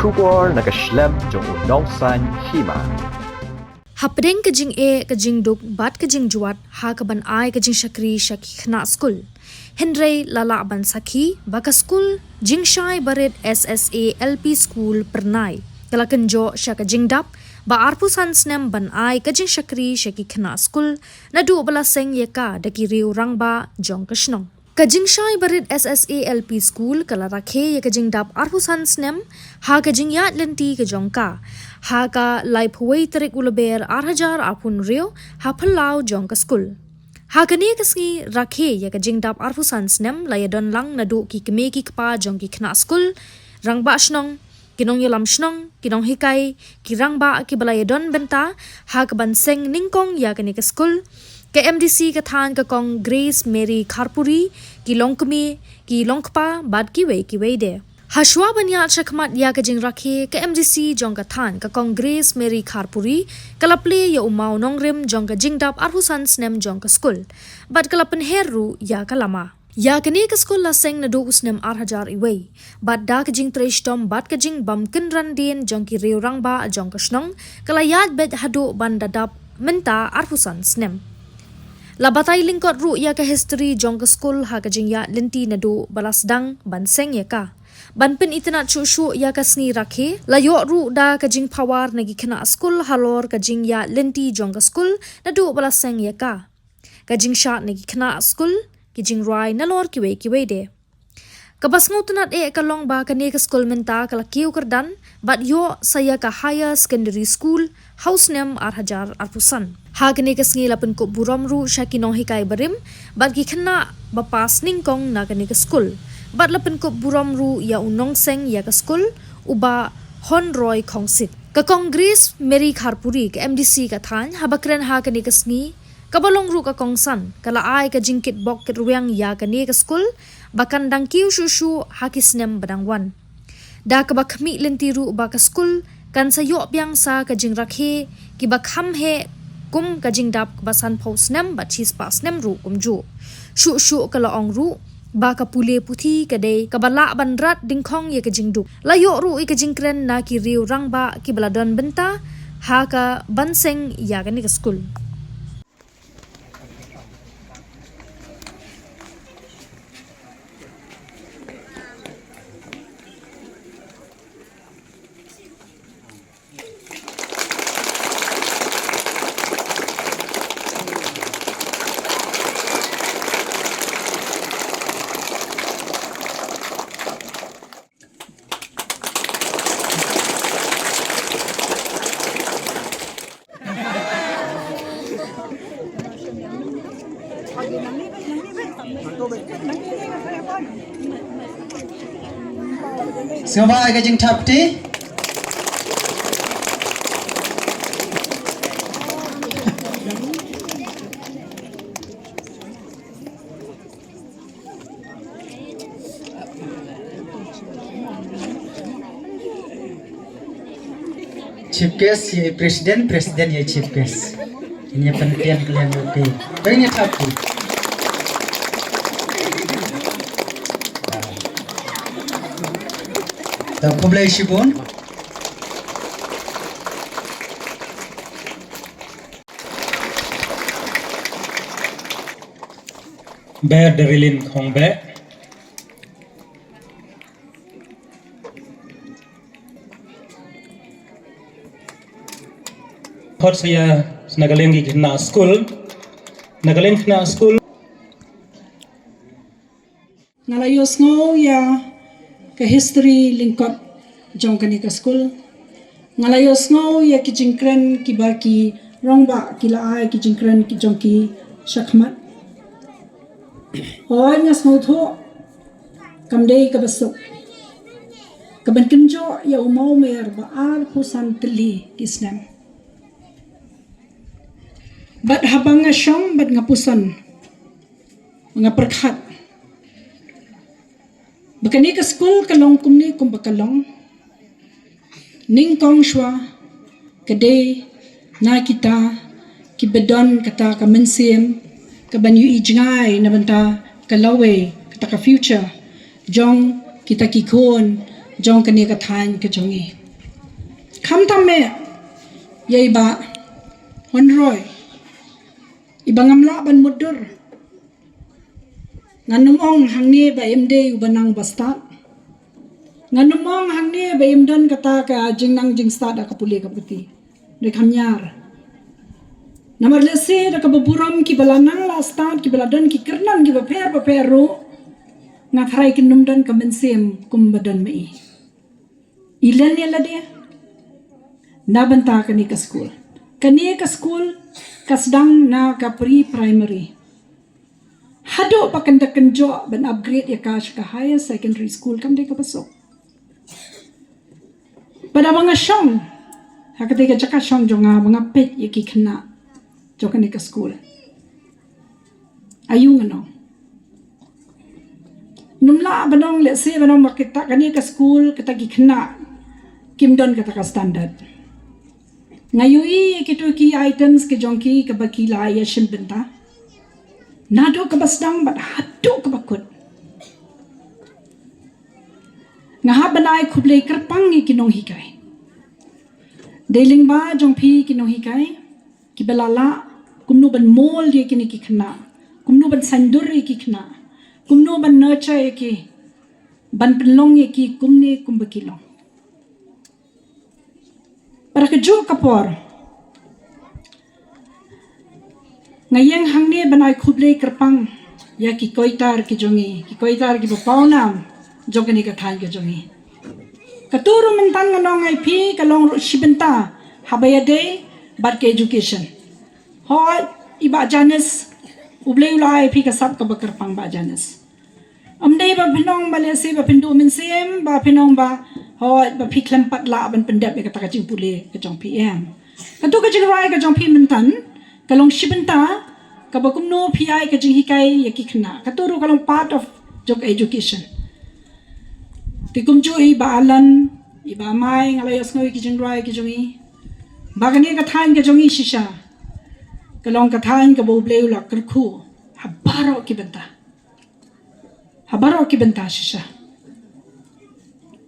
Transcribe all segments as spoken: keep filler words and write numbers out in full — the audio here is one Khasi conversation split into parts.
Khubor na ka shlem jong u nongsan hima. Hapdeng ka jingeh, ka jingduk bad ka jingjwat ha kaban ai ka jingshakri sha ki khynnah skul, hynrei la lah ban sakhi ba ka skul Jingshai Barit S S A L P School Pyrnai ka la kynjoh sha ka jingdap ba arphew san snem ban ai ka jingshakri sha ki khynnah skul naduh ba la seng ïa ka da ki riew rangbah jong ka shnong. Ka Jingshai Barit S S A L P School ka la rakhe ïa ka jingdap arphew san snem ha ka jingïaid lynti ka jong ka ha ka laiphew wei tarik u Lber ar hajar arphew hynriew ha phyllaw jong ka skul. Ha kane ka sngi rakhe ïa ka jingdap arphew san snem la ïadon lang naduh ki kmie ki kpa jong ki khynnah skul, rangbah shnong, ki nongïalam shnong, ki nonghikai, ki rangbah kiba la ïadon bynta ha kaban seng nyngkong ïa kane ka skul, ka M D C ka thaiñ ka Kong Grace Mary Kharpuri, ki longkmie, ki longkpa bad kiwei kiwei de. Hashwa ban ïaid shakhmat ïa ka jingrakhe, ka M D C jong ka thaiñ ka Kong Grace Mary Kharpuri ka la plie ïa u maw nongrim jong ka jingdap arphew san snem jong ka skul bad ka la pynher ruh ïa ka lama. Ïa kane ka skul la seng naduh u snem ar hajar wei bad da ka jingtrei shitom bad ka jingbam kynran dien jong ki riew rangbah jong ka shnong ka la ïaid beit haduh ban da dap mynta arphew san snem. La batai lyngkot ruh ïa ka history jong ka skul ha ka jingïaid lynti naduh ba la sdang ban seng ïa ka. Ban pynitynnad shuh shuh ïa ka sngi rakhe, la ïoh ruh da ka jingphawar na ki khynnah skul halor ka jingïaid lynti jong ka skul naduh ba la seng ïa ka. Ka jingshad na ki khynnah skul, ki jingrwai nalor kiwei kiwei de. Kaba sngewtynnad eh ka long ba kane ka skul mynta ka la kiew kyrdan bad ïoh sa ïa ka Higher Secondary School ha u snem ar hajar arphew san. Ha kane ka sngi la pynkup burom ruh sha ki nonghikai barim bad ki khynnah ba pass nyngkong na kane ka skul bad la pynkup burom ruh ïa u nongseng ïa ka skul, u Bah Honroy Khongsit. Ka Kong Grace Mary Kharpuri, ka M D C ka thaiñ, haba kren ha kane ka sngi, kaba long ruh ka kongsan, ka la ai ka jingkitbok kitrwiang ïa kane ka skul ba kan dang kiew shuh shuh ha ki snem ba dang wan. Da kaba khmih lynti ruh ba ka skul kan sa ïoh biang sa ka jingrakhe kiba kham heh kum ka jingdap kaba sanphew snem bad shispah snem ruh kumjuh. Shuh shuh ka la ong ruh ba ka pule puthi ka dei kaba lah ban rat dyngkhong ïa ka jingduk. La ïoh ruh ïa ka jingkren na ki riew rangbah kiba la don bynta ha kaban seng ïa kane ka skul. Sngewbha ïa ka jingthap kti. Chief guest ïa i president, president ïa i chief guest. Ïa pyntian kalian ruh ki. Bang ïa thap ki. Ta khublei shibun. Ber Derilin Khongbeh. Khot sa ïa na ka liang ki khynnah skul. Na ka liang khynnah skul. Nga la ïohsngew ïa ka history lyngkot jong kane ka skul. Nga la ïohsngew ïa ki jingkren kiba ki rangbah ki la ai ki jingkren ki jong ki shakhmat. Hooid nga sngewthuh kam dei kaba suk kaban kynjoh ïa u mawmer ba arphew san tylli ki snem. Bad haba nga shong bad nga puson, nga pyrkhat ba kane ka skul ka long kumne kumba ka long. Nyngkong shuwa ka dei na kita kiba don kata ka mynsiem kaban ïohi jngai na bynta ka lawei, kata ka future jong kita ki khun jong kane ka thaiñ ka jong ngi. Khamtam eh ïa i Bah Honroi, i ba ngam lah ban mutdur. Ngan ym ong hangne ba im dei u ba nang ba stad. Ngan ym ong hangne ba im don kata ka jingnang jingstad ha ka pule ka puthi. Dei kham ñiar. Namar lehse da kaba burom ki ba la nang la stad, ki ba la don ki kyrdan ki ba pher ba pher ruh, nga tharai kin ym don ka mynsiem kum ba don ma i. I len ïa lade na bynta kane ka skul. Kane ka skul ka sdang na ka pre-primary. Haduh ba kan da kynjoh ban upgrade ïa ka sha ka higher secondary school, kam dei kaba suk. Bad haba nga shong ha katei ka jaka shong jong nga, ba nga peit ïa ki khynnah jong kane ka skul, aïu ngan ong? Ngam lah ban ong, lehse ban ong ba kita, kane ka skul, kita ki khynnah kim don kata ka standard. Nga ïohi ïa kito ki items ki jong ki kaba ki la ïa shim bynta naduh kaba sdang bad haduh kaba kut. Nga hap ban ai khublei kyrpang ïa ki nonghikai. Dei lyngba jong phi ki nonghikai ki ba la lah kumno ban mold ïa kine ki khynnah, kumno ban saiñdur ïa ki khynnah, kumno ban nurture ïa ki, ban pynlong ïa ki kumne kumba ki long. Bad ha kajuh ka por nga ïeng hangne ban ai khublei kyrpang ïa ki koitar ki jong ngi, ki koitar ki ba pawnam jong kane ka thaiñ ka jong ngi. Katu ruh mynta ngan ong ïa phi, ka long ruh shi bynta haba ïadei bad ka education. Hooid, i Bah Janice, U Blei u la ai ïa phi ka sap kaba kyrpang, Bah Janice. Ym dei ba phin ong ba lehse ba phin duh mynsiem, ba phin ong ba, hooid, ba phi khlem pat lah ban pyndep ïa kata ka jingpule ka jong phi, em. Katu ka jingrwai ka jong phi mynta ka long shi bynta kaba kumno phi ai ka jinghikai ïa ki khynnah. Katu ruh ka long part of jong ka education. Te kumjuh i Bah Alan, i Bah Mai, nga la ïohsngew ïa ki jingrwai ki jong i ba kane ka thaiñ ka jong i shisha ka long ka thaiñ kaba U Blei u la kyrkhu ha baroh ki bynta. Ha baroh ki bynta shisha.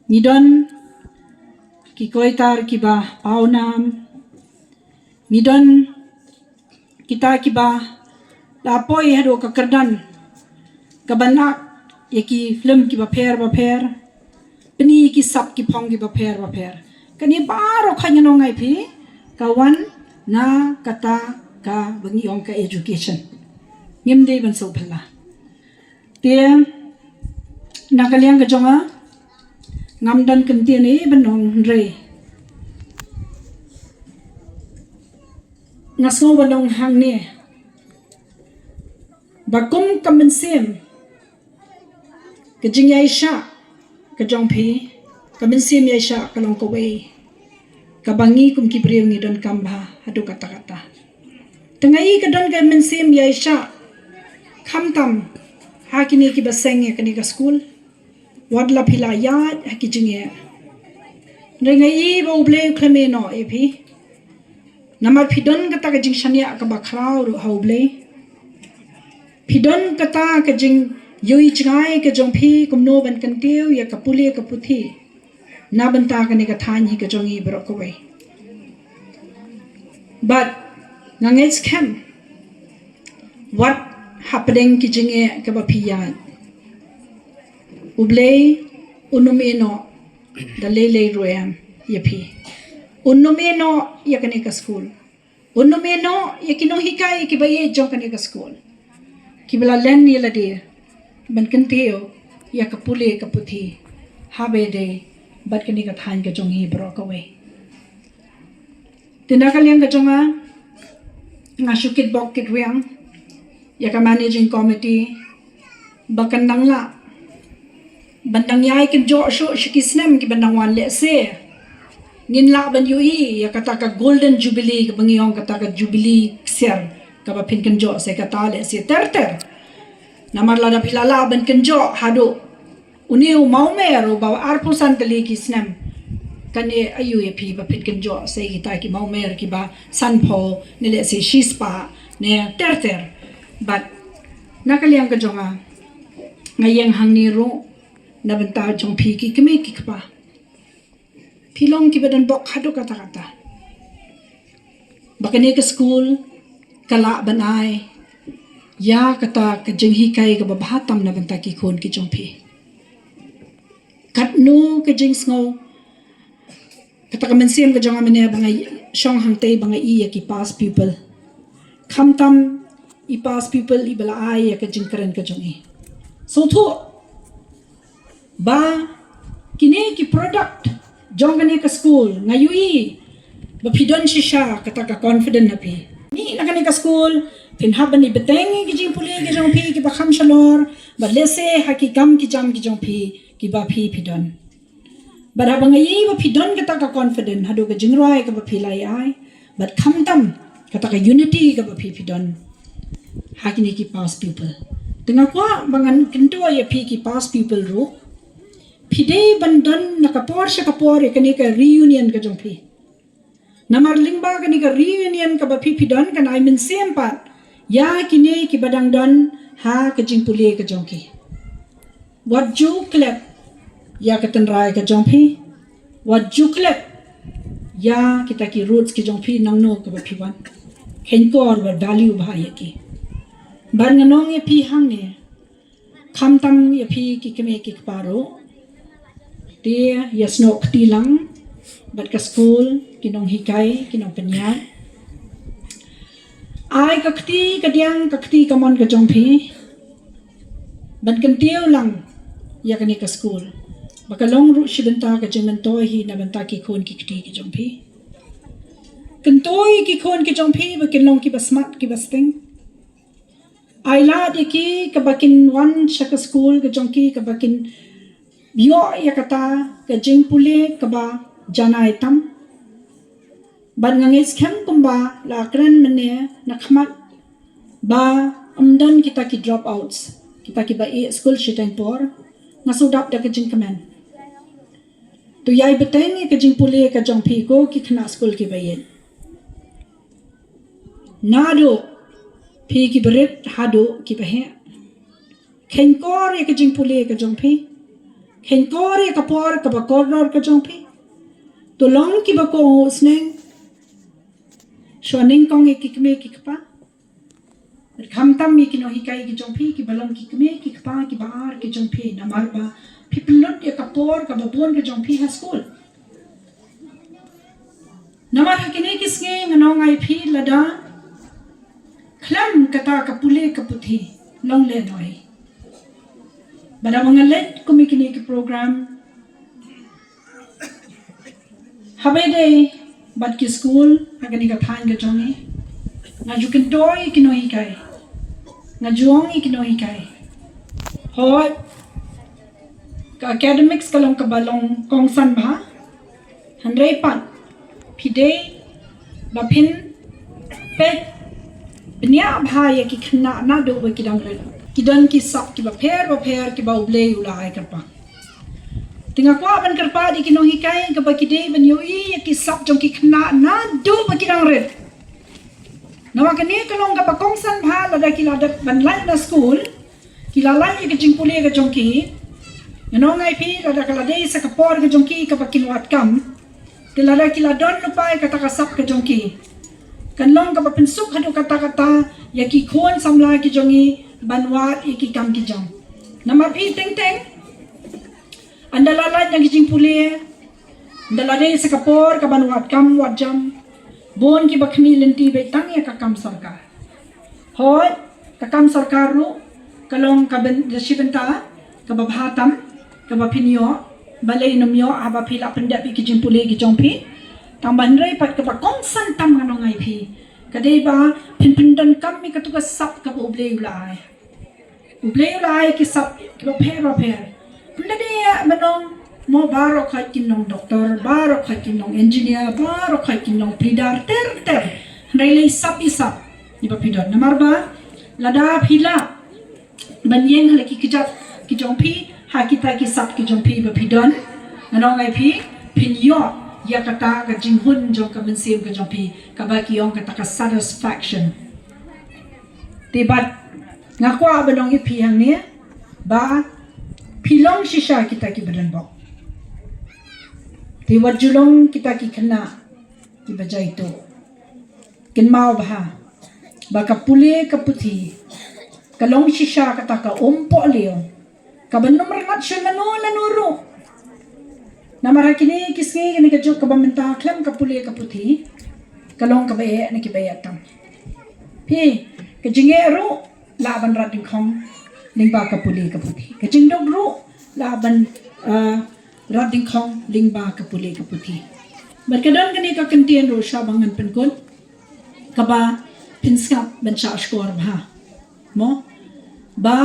Ngi don ki koitar ki ba pawnam. Ngi don kita ki ba la poi haduh ka kyrdan ka ban ak ïa ki film ki ba pher ba pher, pyni ïa ki sap ki phong ki ba pher ba pher. Kane baroh ka, ngan ong ïa phi, ka wan na kata ka ba ngi ong ka education. Ngim dei ban sngewphylla. Te na ka liang ka jong nga, ngam don kyntien ei ei ban ong, hynrei nga sngew ban ong hangne ba kum ka mynsiem ka jingïaishah ka jong phi, ka mynsiem ïaishah ka long kawei kaba ngi kum ki briew ngi donkam bha haduh katta katta. Te nga i ka don ka mynsiem ïaishah khamtam ha kine ki ba seng ïa kane ka skul. Wat la phi la ïaid ha ki jingeh, hynrei nga i ba U Blei u khlem ïehnoh ïa phi. Namar phi don kata ka jingshaniah kaba khraw ruh ha U Blei. Phi don kata ka jingïohi jngai ka jong phi kumno ban kyntiew ïa ka pule ka puthi na bynta kane ka thaiñ hi ka jong ngi baroh kawei. Bad nga ngeit skhem, wat hapdeng ki jingeh kaba phi ïaid, U Blei un ym ïehnoh da lei lei ruh em ïa phi. Un ym ïehnoh ïa kane ka skul. Un ym ïehnoh ïa ki nonghikai ki ba ïeit jong kane ka skul, ki ba la len ïa lade ban kyntiew ïa ka pule ka puthi ha ba ïadei bad kane ka thaiñ ka jong ngi baroh kawei. Te na ka liang ka jong nga, nga shu kitbok kitrwiang ïa ka managing committee ba kan nang lah ban dang ïai kynjoh shuh sha ki snem ki ban dang wan. Lehse ngin lah ban ïohi ïa kata ka golden jubilee kaba ngi ong, kata ka jubilee ksiar kaba phin kynjoh, se kata lehse ter ter. Namar lada phi la lah ban kynjoh haduh une u mawmer uba arphew san tylli ki snem, kan ïa aïu ïa phi ba phin kynjoh sa ïa kita ki mawmer kiba sanphew ne lehse shispah ne ter ter. Bad na ka liang ka jong nga, nga ïeng hangne ruh na bynta jong phi ki kmie ki kpa. Phi long kiba don bok haduh katta katta. Ba kane ka skul ka lah ban ai ïa kata ka jinghikai kaba bha tam na bynta ki khun ki jong phi. Katno ka jingsngew, kata ka mynsiem ka jong nga mynne ba nga shong hangtei ba nga i ïa ki past pupil. Khamtam i past pupil iba la ai ïa ka jingkren ka jong i. Sngewthuh ba kine ki product jong kane ka skul, nga ïohi ba phi don shisha kata ka confident na phi. Mih na kane ka skul, phin hap ban ïa bteng ïa ki jingpule ki jong phi kiba kham shalor, bad lehse ha ki kam ki jam ki jong phi kiba phi phi don. Bad haba nga ïohi ba phi don kata ka confident haduh ka jingrwai kaba phi la ai, bad khamtam kata ka unity kaba phi phi don ha kine ki past pupil. Te nga kwah ba ngan kyntu ïa phi ki past pupil ruh, phi dei ban don na ka por sha ka por ïa kane ka reunion ka jong phi. Namar lyngba kane ka reunion kaba phi phi don kan ai mynsiem pat ïa kine kiba dang don ha ka jingpule ka jong ki. Wat ju klet ïa ka tynrai ka jong phi. Wat ju klet ïa kita ki roots ki jong phi, nangno kaba phi wan. Khein kor bad value bha ïa ki. Bad nga ong ïa phi hangne, khamtam ïa phi ki kmie ki kpa ruh, te ïa snoh kti lang bad ka skul, ki nonghikai, ki nongpynïaid. Ai ka kti kadiang, ka kti kamon ka jong phi ban kyntiew lang ïa kane ka skul, ba ka long ruh shi bynta ka jingmyntoi hi na bynta ki khun ki kti ki jong phi. Kyntiew ïa ki khun ki jong phi ba kin long kiba smat, kiba sting. Ai lad ïa ki kaba kin wan sha ka skul ka jong ki, kaba kin ïoh ïa kata ka jingpule kaba janai tam. Bad nga ngeit skhem kumba la kren mynne na khmat ba ym don kita ki dropouts, kita kiba ïeh skul shiteng por. Nga shu dap da ka jingkmen. To ïai bteng ïa ka jingpule ka jong phi, ko ki khynnah skul kiba ïeit. Naduh phi kiba rit haduh kiba heh. Khein kor ïa ka jingpule ka jong phi. Khein kor ïa ka por kaba kordor ka jong phi. To long kiba kohnguh sneng. Shu nyngkong ïa ki kmie ki kpa. Bad khamtam ïa ki nonghikai ki jong phi, kiba long ki kmie ki kpa kiba ar ki jong phi, namar ba phi pynlut ïa ka por kaba bun ka jong phi ha skul. Namar ha kine ki sngi ngan ong ïa phi, lada khlem kata ka pule ka puthi, long lehnohei. Bad haba nga leit kum ïa kine ki program, haba ïadei bad ki skul ha kane ka thaiñ ka jong ngi, nga ju kyntu ïa ki nonghikai, nga ju ong ïa ki nonghikai, hooid, ka academics ka long kaba long kongsan bha, hynrei pat phi dei ba phin peit bniah bha ïa ki khynnah naduh ba ki dang rit. Ki don ki sap kiba pher bapher kiba U Blei u la ai kyrpad. Te nga kwah ban kyrpad ïa ki nonghikai kaba ki dei ban ïohi ïa ki sap jong ki khynnah naduh ba ki dang rit. Namar kane ka long kaba kongsan bha lada ki la dep ban lait na skul, ki la lait ïa ka jingpule ka jong ki. Ngan ong ïa phi, lada ka la dei sa ka por ka jong ki kaba kin wad kam, te lada ki la don lypa ïa kata ka sap ka jong ki, kan long kaba pynsuk haduh katta katta ïa ki khun samla ki jong ngi ban wad ïa ki kam ki jong. Namar phi teng teng, ynda la lait na ka jingpule, ynda la dei sa ka por kaban wad kam wad jam, bun kiba khmih lynti beit tang ïa ka kam sorkar. Hooid, ka kam sorkar ruh ka long ka byn-, da shi bynta kaba bha tam, kaba phin ïoh, balei nym ïoh haba phi la pyndep ïa ki jingpule ki jong phi. Tang ba hynrei pat kaba kongsan tam ngan ong ïa phi, ka dei ba phin pyndonkam ïa katu ka sap kaba U Blei u la ai. U Blei u la ai ki sap kiba pher bapher. Ym da dei ban ong mo baroh khoit kin long doktor, baroh khoit kin long engineer, baroh khoit kin long pleader ter ter. Hynrei lei sap i sap iba phi don. Namar ba lada phi lah ban ïeng ha la ki kjat ki jong phi ha kita ki sap ki jong phi ba phi don, ngan ong ïa phi, phin ïoh ïa kata ka jinghun jong ka mynsiem ka jong phi, kaba ki ong kata ka satisfaction. Te bad nga kwah ban ong ïa phi hangne ba phi long shisha kita kiba don bok. Te wat ju long kita ki khynnah kiba jaituh. Kynmaw bha ba ka pule ka puthi ka long shisha kata ka um pohliew kaba nym rngat shuh lano lano ruh. Namar ha kine ki sngi kane ka juk kaba mynta khlem ka pule ka puthi ka long kaba eh na kiba eh tam. Phi, ka jingeh ruh lah ban rat dyngkhong lyngba ka pule ka puthi. Ka jingduk ruh lah ban, ah, rat dyngkhong lyngba ka pule ka puthi. Bad ka don kane ka kyntien ruh sha ba ngan pynkut kaba phin sngap ban shah shkor bha. Mo? Ba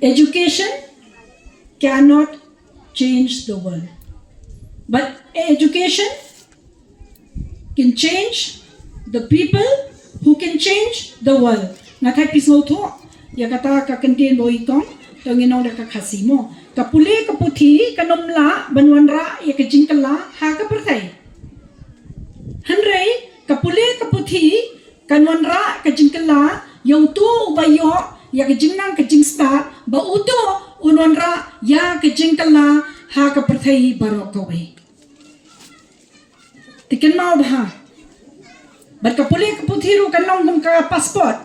education cannot change the world. But education can change the people who can change the world. Nga thait phi sngewthuh ïa kata ka kyntien ba u i kong, to ngin ong da ka Khasi mo. Ka pule ka puthi kan ym lah ban wanrah ïa ka jingkylla ha ka pyrthei. Hynrei ka pule ka puthi kan wanrah ka jingkylla ïa uto uba ïoh ïa ka jingnang ka jingstad, ba uto un wanrah ïa ka jingkylla ha ka pyrthei baroh kawei. Te kynmaw bha. Bad ka pule ka puthi ruh kan long kum ka passport.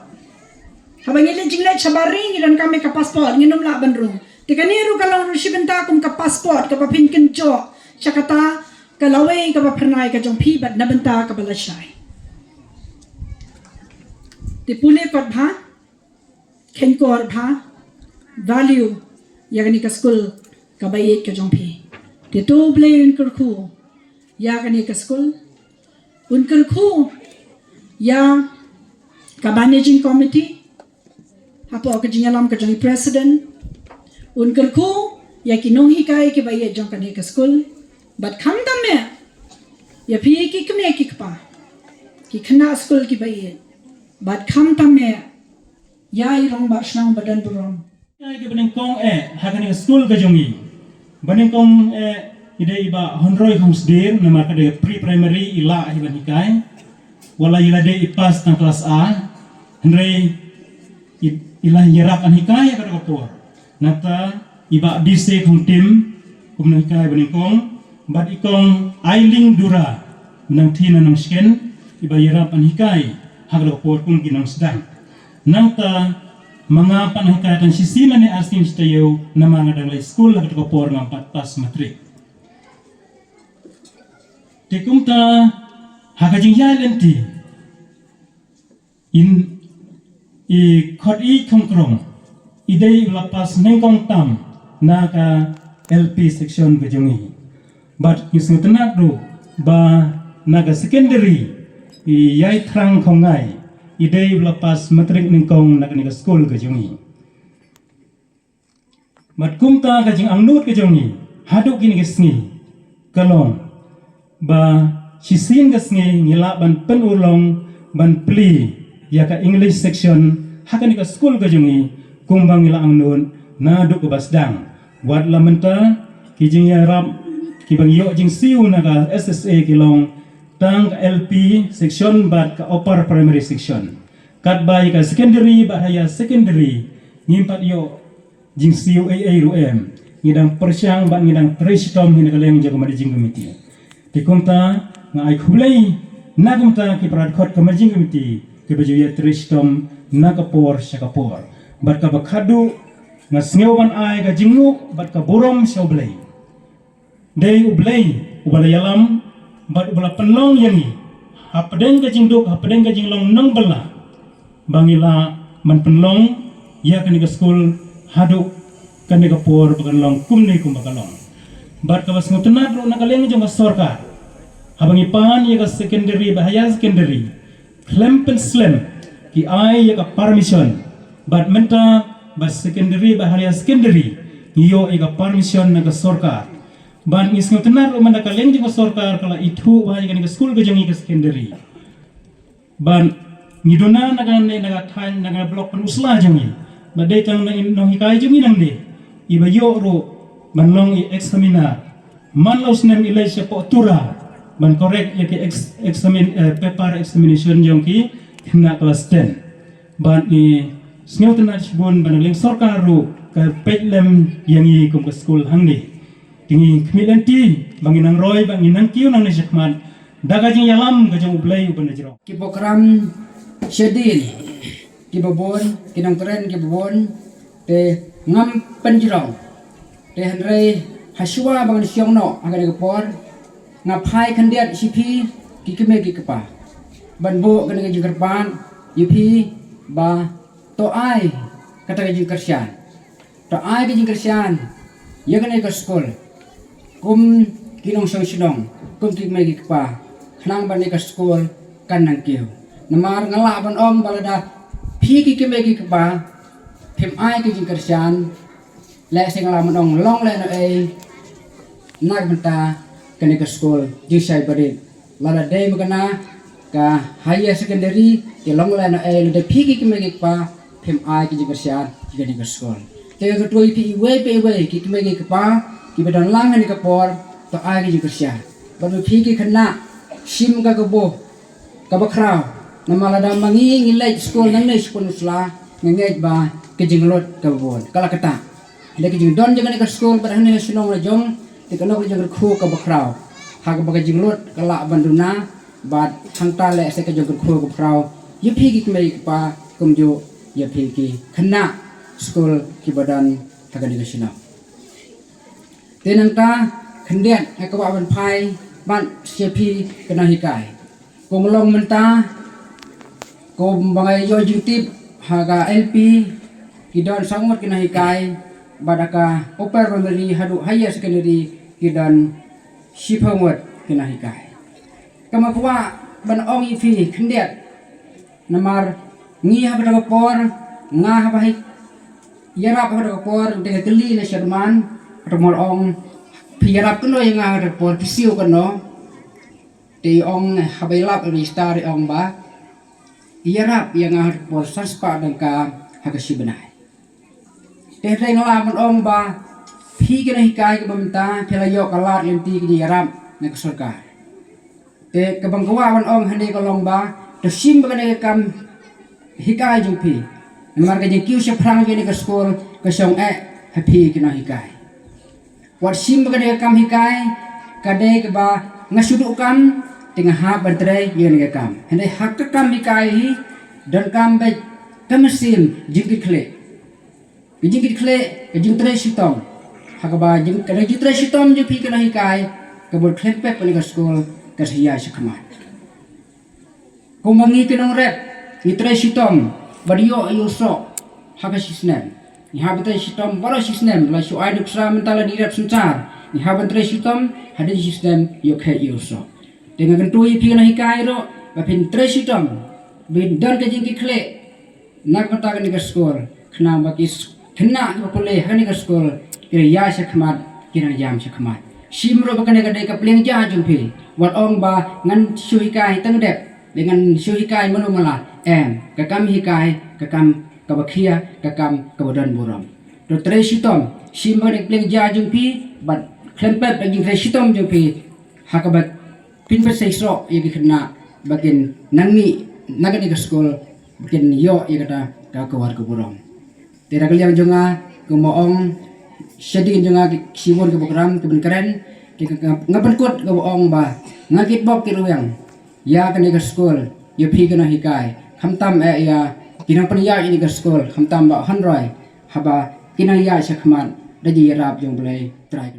Haba ngi leit jingleit shabar ri ngi donkam ïa ka passport, ngin ym lah ban rung. Te kane ruh kan long ruh shi bynta kum ka passport kaba phin kynjoh sha kata ka lawei kaba phyrnai ka jong phi bad na bynta kaba lashai. Te pule kot bha, kheiñkor bha, value ïa kane ka skul kaba ïeit ka jong phi. Te to U Blei un kyrkhu ïa kane ka skul, un kyrkhu ïa ka managing committee hapoh ka jingïalam ka jong i president, un kyrkhu ïa ki nonghikai kiba ïeit jong kane ka skul, bad khamtam eh ïa phi ki kmie ki kpa, ki khynnah skul kiba ïeit, bad khamtam eh ïa i rangbah shnong ba don burom. Hikai kiba nyngkong eh ha kane ka skul ka jong i. Ba nyngkong eh i dei i Bah Honroi Khongsdir, namar ka dei pre primary i lah hi ban hikai. Wat la i la dei i pass tang klas A, hynrei i, i la ïarap ban hikai ha kata ka por. Nangta i Bah D C Khongtim kum nonghikai ba nyngkong, bad i Kong Ailing Dura, nangthie na Nongshken, iba ïarap ban hikai ha kata ka por kum ki nongsdang. Nangta ma nga pat nga hikai tang shisien lane arsien shi taïew, namar nga dang leit skul ha kata ka por ngam pat pass matric. Te kumta ha ka jingïaid lynti in, i Khot i Khongkrong i dei i la pass nyngkong tam na ka L P section ka jong i. Bad ngi sngewtynnat ruh ba na ka secondary i Ïaithrang Khongngai i dei i la pass matric nyngkong na kane ka skul ka jong i. Bad kumta ka jingangnud ka jong ngi haduh kine ki sngi ka long ba shisien ka sngi ngi lah ban pynurlong ban plie ïa ka English section ha kane ka skul ka jong ngi, kumba ngi la angnud naduh kaba sdang. Wat la mynta ki jingïarap kiba ngi ïoh jingsiew na ka S S A ki long tang ka L P section bad ka upper primary section. Katba ïa ka secondary bad higher secondary ngim pat ïoh jingsiew ei ei ruh em. Ngi dang pyrshang bad ngi dang trei shitom hi na ka liang jong ka managing committee. Te kumta nga ai khublei na kumta ki para dkhot ka managing committee kiba ju ïa trei shitom na ka por sha ka por. Bad kaba khadduh nga sngew ban ai ka jingmut bad ka burom sha U Blei. Dei U Blei uba la ïalam bad uba la pynlong ïa ngi hapdeng ka jingduk, hapdeng ka jinglong nongbylla, ba ngi lah ban pynlong ïa kane ka skul haduh kane ka por ba kan long kumne kumba ka long. Bad kaba sngewtynnat ruh na ka liang jong ka sorkar, haba ngi pan ïa ka secondary bad higher secondary khlem pynslem ki ai ïa ka permission, bad mynta ba secondary bad higher secondary ngi ïoh ïa ka permission na ka sorkar. Bad ngi sngewtynnat ruh mynta ka liang jong ka sorkar ka la ithuh bha ïa kane ka skul ka jong ngi ka secondary. Bad ngi duna na kane na ka thaiñ na ka block Pynursla jong ngi. Bad dei tang na i nonghikai jong ngi nangne iba ïoh ruh ban long i examiner. Man la u snem i leit shapoh Tura ban correct ïa ki ex-, examine, eh, paper examination jong ki khynnah klas ten. Bad ngi sngewtynnat shibun ba na liang sorkar ruh ka peit lem ïa ngi kum ka skul hangne. Te ngi khmih lynti ba ngin nang roi, ba ngin nang kiew nangne shakhmat da ka jingïalam ka jong U Blei uba na jrong. Ki program shadien kiba bun, ki nongkren kiba bun, te ngam pynjrong. Te hynrei hashwa ba ngan shong noh ha kane ka por, nga phai khyndiat sha phi ki kmie ki kpa ban buh kane ka jingkyrpad ïa phi ba to ai kata ka jingkyrshan. To ai ka jingkyrshan ïa kane ka skul kum ki nongshong shnong, kum ki kmie ki kpa, khnang ba kane ka skul kan nang kiew. Namar nga lah ban ong ba lada phi ki kmie ki kpa phim ai ka jingkyrshan, lehse nga lah ban ong long lehnohei na ka bynta kane ka skul jingshai barit. Lada dei ma kane ka higher secondary, te long lehnohei lada phi ki kmie ki kpa phim ai ki jingkyrshan ïa kane ka skul. Te nga kyntu ïa phi iwei pa iwei ki kmie ki kpa kiba don lang ha kane ka por, to ai ki jingkyrshan. Bad ma phi ki khynnah, shim ka kabu kaba khraw. Namar lada ma ngi ngi leit skul nangne sha Pynursla, nga ngeit ba ka jinglut kaba bun ka la ktah. Hynrei ka jingdon jong kane ka skul bad hangne ha shnong la jong, te ka long ka jingkyrkhu kaba khraw ha kaba ka jinglut ka lah ban duna. Bad hangta lehse ka jingkyrkhu kaba khraw ïa phi ki kmie ki kpa, kumjuh ïa phi ki khynnah skul kiba don ha kane ka shnong. Te nangta khyndiat nga kwah ban phai bad sha phi ki nonghikai. Kum long mynta, kumba nga ïoh jingtip, ha ka L P ki don saw ngut ki nonghikai, bad ha ka upper primary haduh higher secondary ki don shiphew ngut ki nonghikai. Te nga kwah ban ong ïa phi khyndiat, namar ngi ha kata ka por, nga haba hi ïarap ha kata ka por, te nga kylli na chairman, kata ka por ong, phi ïarap kumno ïa nga ha kata ka por, phi siew kumno? Te i ong, haba i lap register i ong ba i ïarap ïa nga ha kata ka por san spah tyngka ha ka shi bnai. Te hynrei nga lah ban ong ba phi ki nonghikai kiba mynta phi la ïoh ka lad lynti ka jingïarap na ka sorkar. Te kaba nga kwah ban ong hangne ka long ba to shim ba kane ka kam hikai jong phi. Namar ka jingkiew shaphrang jong kane ka skul ka shong eh ha phi ki nonghikai. Wat shim ba kane ka kam hikai ka dei kaba nga shu duh kam, te nga hap ban trei ïa kane ka kam. Hynrei ha ka kam hikai hi donkam beit ka mynsiem jingkitkhlieh, ka jingkitkhlieh, ka jingtrei shitom. Ha kaba jing, ka jingtrei shitom jong phi ki nonghikai ka bud khlem pep kane ka skul kan sa ïaid shakhmat. Kumba ngi ki nongrep ngi trei shitom bad ïoh ïa u soh ha ka shi snem. Ngi hap ban trei shitom baroh shi snem, la shu ai nuksa mynta la dei rep synshar. Ngi hap ban trei shitom hadien shi snem ïoh kheit ïa u soh. Te nga kyntu ïa phi ki nonghikai ruh ba phin trei shitom, ba phin don ka jingkitkhlieh na ka bynta kane ka skul, khnang ba ki khynnah kiba pule ha kane ka skul ki nang ïaid shakhmat, ki nang ïam shakhmat. Shim ruh ba kane ka dei ka pliang ja jong phi. Wat ong ba ngan shu hikai tang dep, lane ngan shu hikai mano mala. Em, ka kam hikai ka kam kaba khia, ka kam kaba don burom. To trei shitom, shim ba kane ka pliang ja jong phi, bad khlem pep da ka jingtrei shitom jong phi, ha kaba phin pynshai soh ïa ki khynnah ba kin nang mih na kane ka skul, ba kin ïoh ïa kata ka kawar ka burom. Te da ka liang jong nga, kumba ong shadien jong nga ki shibun ki program kiban kren, te nga pynkut kaba ong ba nga kitbok kitrwiang ïa kane ka skul, ïa phi ki nonghikai, khamtam eh ïa ki nongpynïaid ïa kane ka skul, khamtam ba hynrei haba ki nang ïaid shakhmat da ka jingïarap jong U Blei Trai.